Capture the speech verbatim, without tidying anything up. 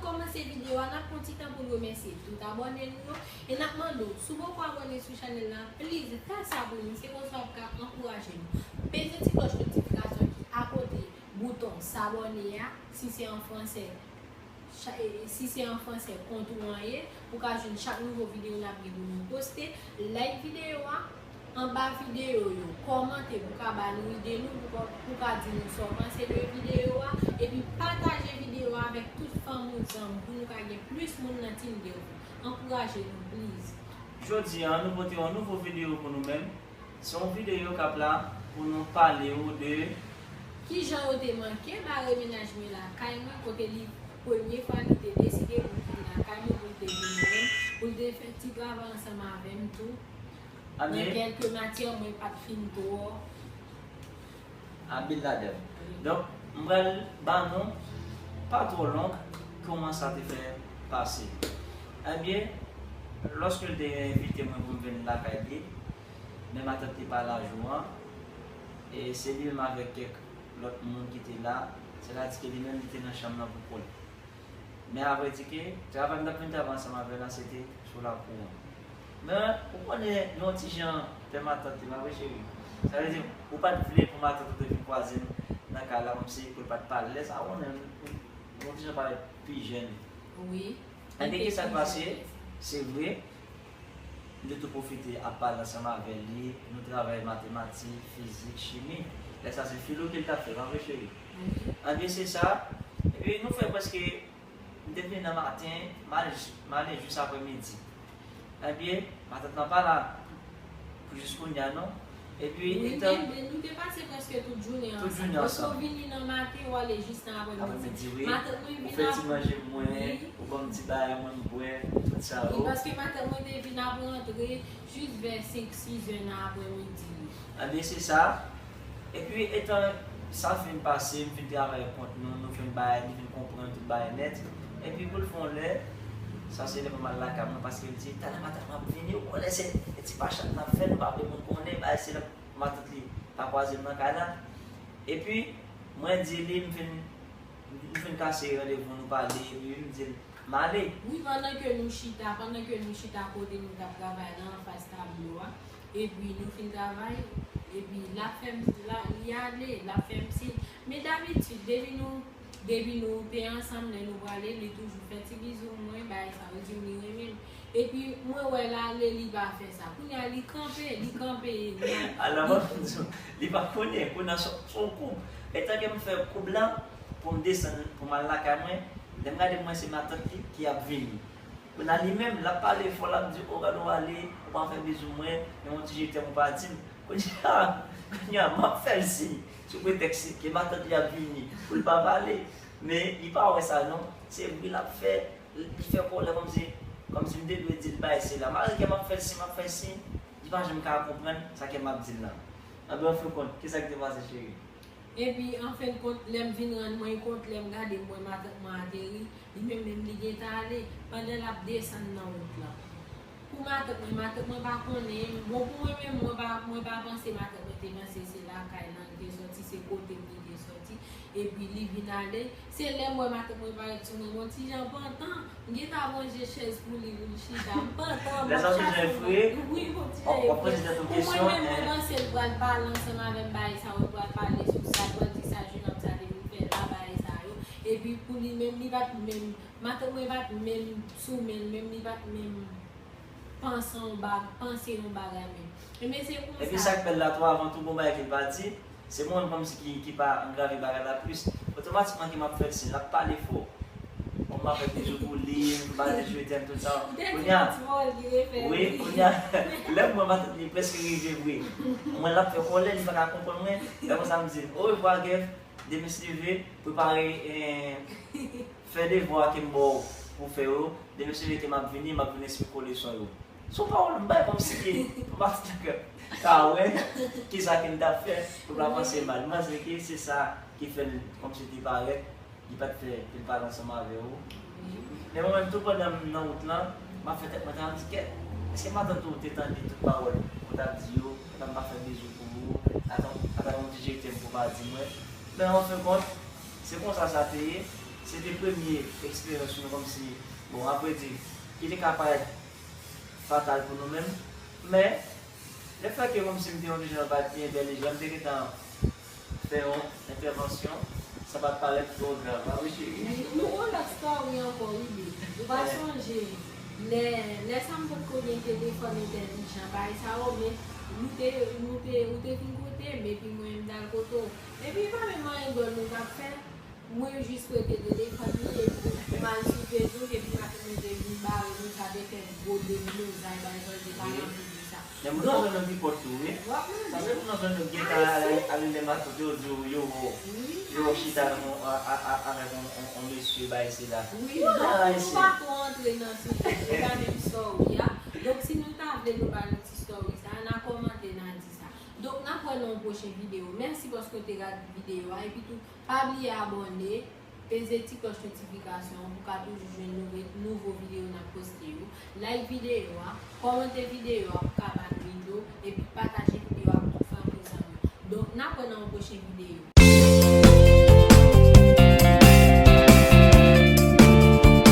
Kòmanse videyo a, n ap pran ti tan pou n remèsye tout abòne nou yo. E n ap mande w, si w poko abòne sou chanèl la, please, fè sa pou nou. Se konsa w ap ka ankouraje nou. Peze ti klòch notifikasyon ki akote bouton s'abonner a, si se an fransè, cha- e- e- si se an fransè, kont ou an ye, pou w ka jwenn chak nouvo videyo n ap gen pou nou poste. Like videyo a, anba videyo yo, kòmante pou w ka ba nou ide nou, pou w ka- pou w ka di nou sa w panse de videyo a, epi pataje videyo a avèk tout fanmi w, zanmi w, pou nou ka gen plis moun nan Team Guervou. Ankouraje nou, please. Jodi a, nou pote yon nouvo videyo pou nou menm. Se yon videyo k ap la pou nou pale w de kijan yo te manke bare mennaj mwen lakay mwen, kote li, premye fwa li te deside pou l vin lakay mwen, pou l te vin wè m, pou l te fè ti travay ansanm avè m tou. Nan kèlke matyè mwen pa t fin twò abil ladan l. Donk, m pral ba nou, pa twò long, kòman sa te fè pase. Ebyen, lòske l te envite mwen pou m vin lakay li, men matant li pa la jou an, e se li menm avèk kèk lòt moun ki te la, sètadi ke li menm li te nan chanm nan pou kò l. Men avrèdike, travay m t ap vin travay ansanm avè l la, se te sou lakou an. Men, ou konnen, yon ti jan pè matant li, pa vre, cheri? Sa vle di, ou pa t vle pou matant ou te vin kwaze m nan kay la, kòmsi pou l pa t pale. Lè sa a, ou konnen, yon ti jan parèt pi jèn. Wi. Ebyen, kisa k pase? Se vre, m te tou pwofite ap pale ansanm avè li, nou travay matematik, fizik, chimi. Lè sa a, se filo ke l t ap fè, pa vre, cheri? Ebyen, se sa. Epi, nou fè prèske, m te vini nan maten, m ale, m ale jis aprèmidi. Ebyen, matant lan pa la pou jis kounye a, non. Epi, wi, etan men, men nou te pase prèske tout jounen ansanm. Tout jounen ansanm. Paske w vini nan maten, w ale jis nan aprèmidi. Aprèmidi, wi. Matant mwen vin ap- Ou fè ti manje pou mwen, wi, ou ban m ti bagay mwen m bwè, tout sa yo. Wi, paske matant mwen te vin ap rantre jis vè senk, sis zè nan aprèmidi. Ebyen, se sa. Epi, etan sa fin pase, m fin travay kont nou, nou fin bay, li fin konprann tout bagay nèt. Epi, pou l fè yon lè, sa se lè pou m al lakay mwen, paske l di, "Talè maten m ap vini, ou konnen se ti pachat n ap fè, nou pa vle moun konnen, bay se lè matant li pa kwaze m nan kay la." Epi, mwen di li, m fin, nou fin kase randevou, nou pale, epi m di l, "M ale." Wi, pandan ke nou chita, pandan ke nou chita kote nou t ap travay la, anfas tablo a, epi nou fin travay, epi l ap fè m, la, li ale, l ap fè m siy. Men dabitid, depi nou, depi nou te ansanm, lè nou prale, li toujou fè ti bizou mwen, bagay sa yo, di m li renmen m. Epi mwen wè l ale, li pa fè sa. Kounye a, li kanpe, li kanpe. Ala m ap di w, li pa konnen, kounye a se, se yon koub. Etan ke m fè koub la, pou m desann, pou m al lakay mwen, lè m gade, m wè se matant li ki ap vini. Kounye a, li menm, l ap pale fò, l ap di, "O, gade w ale, ou pa fè bizou mwen, men yon ti je t'aime ou pa di m." Kounye a, kounye a, m ap fè l siy, sou pretèks ke matant li ap vini, pou l pa pale. Men, li pa wè sa, non. Se bri l ap fè, li fè kòlè kòmsi, kòmsi m te dwe di l bay se la. Malgre ke m ap fè l siy, m ap fè l siy, li pa janm ka konprann sa ke m ap di l la. Anben, anfen kont, kisa ki te pase, cheri? Epi, anfendkont, lè m vin rann mwen kont, lè m gade, m wè matant mwen ateri, li menm menm li gentan ale, pandan l ap desann nan wout lan. Pou matant mwen, matant mwen pa konnen, bon, pou mwen menm, mwen pa, mwen pa panse matant mwen te panse se lakay lan li te sòti, se kote m li te sòti, epi li vin ale. Se lè m wè matant mwen parèt sou mwen, yon ti jan pantan, m gentan ap ranje chèz pou li, pou li chita, m pantan, m ap chache. Lè sa, ti jan efraye, wi, yon ti jan efraye. W ap poze tèt ou kesyon. Pou mwen menm, mwen panse l pral pale ansanm avè m, bagay sa yo, l pral pale sou sa, l pral di sa jenòm sa te vin fè la, bagay sa yo. Epi pou li menm, li pa t menm, matant mwen pa t menm sou men l, menm li pa t menm panse yon ba-, panse yon bagay menm. Ebyen, se konsa. Epi sa k bèl la tou, avan tou, gon bagay ke l pa di, se mwen menm kòmsi ki, ki pa angrave bagay la plis. Otomatikman ke m ap fè l siy, l ap pale fò. Bon, m ap fè bizou pou li, m ba li je t'aime, tout sa. Kounye a, wi, kounye a, lè m wè matant li prèske rive vre. Mwen, l ap fè kòlè, li pa ka konprann mwen. Lè konsa, m di l, orevwa, Guerv, demen si Dye vle, prepare, eh, fè devwa ke m ba w pou fè yo. Demen si Dye vle ke m ap vini, m ap vin esplike w leson yo. Se yon pawòl m bay kòmsi ke pou matant lan ka wè kisa ke m t ap fè pou l pa panse mal. M panse ke se sa ki fè l kòmsi te parèt, li pa t fè pou l pale ansanm avè w. Men mwen menm tou pandan m nan wout lan, m ap fè tèt mwen travay, m di, "Kèt, èske matant ou te tande tout pawòl mwen t ap di yo, pandan m pa fè bizou pou ou, ata, ata yon ti je t'aime pou pa di mwen?" Men anfendkont, se konsa sa te ye. Se te premye eksperyans nou kòmsi, bon, apre di, ki te ka parèt fatal pou nou menm, men lefètke kòmsi m te yon jan pa t byen bèl, e jan m te gentan fè yon entèvansyon, sa pa t parèt twò grav, pa vre, cheri? Nou gon lòt story ankò, wi, baby. Ou pa sonje, lè, lè sa m potko gen telefòn entèlijan, bagay sa yo, men nou te, nou te, ou te vin kote m, epi mwen, m t al kote w. Epi pa menm anyen dwòl nou t ap fè. Mwen jis prete telefòn li epi m al sou Facebook epi maten mwen te vin bare nou sa te fè gwo deblozay bay Jòje pa nan videyo sa. Men moun nan zòn nan gen pòt tou, wi. W ap mande. Paske moun nan zòn nan gen tan ale, ale lè matant yo di yo, yo, yo chita avèk yon, a, a, a, avèk yon, yon, yon mesye bay sila. Wi, donk nou pa twò antre nan sijè, se pa menm sa w ye a. Donk si nou ta vle nou ba nou ti story sa, n a kòmante, n a di sa. Donk n ap wè nan yon pwochen videyo. Mèsi paske w te gade videyo a, epi tou pa bliye abòne, peze ti klòch notifikasyon an pou w ka toujou jwenn nouvo, nouvo videyo n ap poste yo. Like videyo a, kòmante videyo a pou w ka ba nou ido, epi pataje videyo a pou w fè anpil zanmi. Donk n ap wè nan yon pwochen videyo.